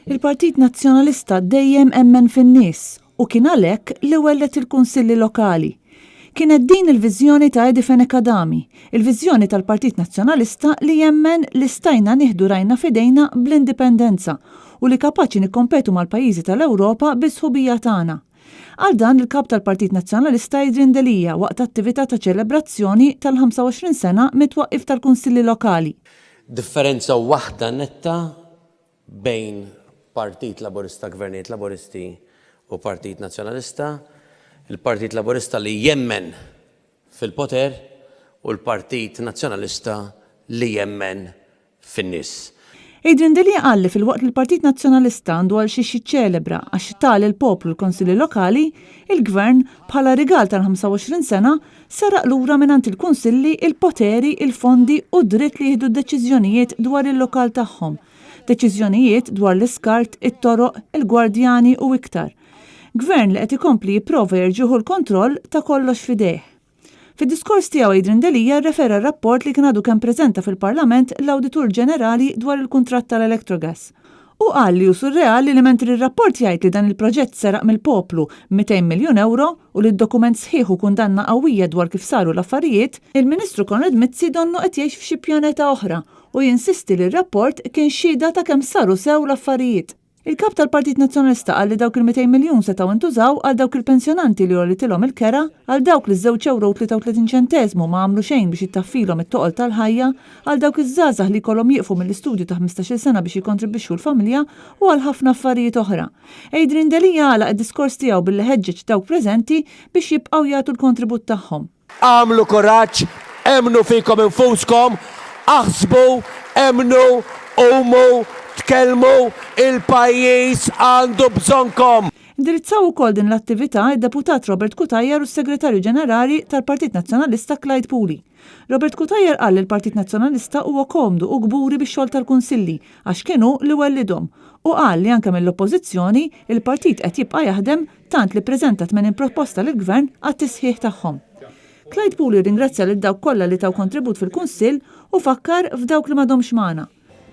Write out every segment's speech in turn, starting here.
Il-Partit Nazzjonalista dejjem emmen fin-nies u kien għalhekk li welled il-Kunsilli Lokali. Kienet din il-viżjoni ta' Eddie Fenech Adami, il-viżjoni tal-Partit Nazzjonalista li jemmen li stajna nieħdu rajna f'idejna bl-indipendenza u li kapaċi nikkompetu mal-pajjiżi tal-Ewropa bis-sħubija tagħna. Qal dan il-Kap tal-Partit Nazzjonalista Adrian Delia waqt attività ta' ċelebrazzjoni tal-25 sena mit-twaqqif tal-Kunsilli Lokali. Differenza waħda netta bejn Partit Laburista, Gvernijiet Laburisti u Partit Nazzjonalista, il-Partit Laburista li jemmen fil-poter u l-Partit Nazzjonalista li jemmen fin-nies. Adrian Delia qal li filwaqt li l-Partit Nazzjonalista għandu għal xiex jiċċelebra għax ta lill-poplu l-Konsilli Lokali, il-Gvern, bħala rigal tal-25 sena, seraq lura mingħand il-Kunsilli il-poteri, il-fondi u d-dritt li jieħdu d-deċiżjonijiet dwar il-lokal tagħhom, deċiżjonijiet dwar l-iskart, it-toroq, il-gwardjani u iktar. Gvern li qed ikompli jipprova jerġieħu l-kontroll ta' kollox f'idejh. Fid-diskors tiegħu Adrian Delia rrefera r-rapport li kien għadu kemm preżenta fil-Parlament l-Awditur Ġenerali dwar il-kuntratt tal-Electrogas. Hu qal li hu surreali li mentri r-rapport jgħid li dan il-proġett seraq mill-poplu 200 miljun ewro u li d-dokument sħiħ hu kundanna qawwija dwar kif saru l-affarijiet, il-Ministru Konrad Mizzi donnu qed jgħix f'xi pjaneta oħra u jinsisti li r-rapport kien xhieda ta' kemm saru sew l-affarijiet. Il-Kap tal-Partit Nazzjonalista qal li dawk il-200 miljun setgħu ntużaw għal dawk il-pensjonanti li għolitilhom il-kera, għal dawk li ż-żewġ ewro u 33 ċenteżmu ma għamlu xejn biex ittaffilhom it-toqol tal-ħajja, għal dawk iż-żgħażagħ li jkollhom jieqfu mill-istudju ta' 15-il sena biex jikkontribwixxu l-familja u għal ħafna affarijiet oħra. Adrian Delia għalaq id-diskors tiegħu billi ħeġġeġ dawk preżenti biex jibqgħu jagħtu l-kontribut tagħhom. Agħmlu kuraġġ, emmnu fikom infuskom, aħsbu, emmnu, qumu, tkellmu, il-pajjiż għandu bżonnkom! Indirizzaw ukoll din l-attività id-Deputat Robert Cutajar u s-Segretarju Ġenerali tal-Partit Nazzjonalista Clyde Puli. Robert Cutajar qal li l-Partit Nazzjonalista huwa komdu u kburi bix-xogħol tal-Kunsilli għax kien hu li wellidhom u qal li anke mill-Oppożizzjoni il-Partit qed jibqa' jaħdem tant li ppreżenta 80 proposta lill-Gvern għat-tisħiħ tagħhom. Clyde Puli rringrazzja lil dawk kollha li taw kontribut fil-Kunsill u fakkar f'dawk li m'għadhomx magħna.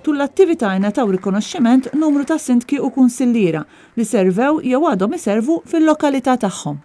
Tul l-attività ingħataw rikonoxximent numru ta' sindki u kunsilliera li servew jew għadhom iservu fil-lokalità tagħhom.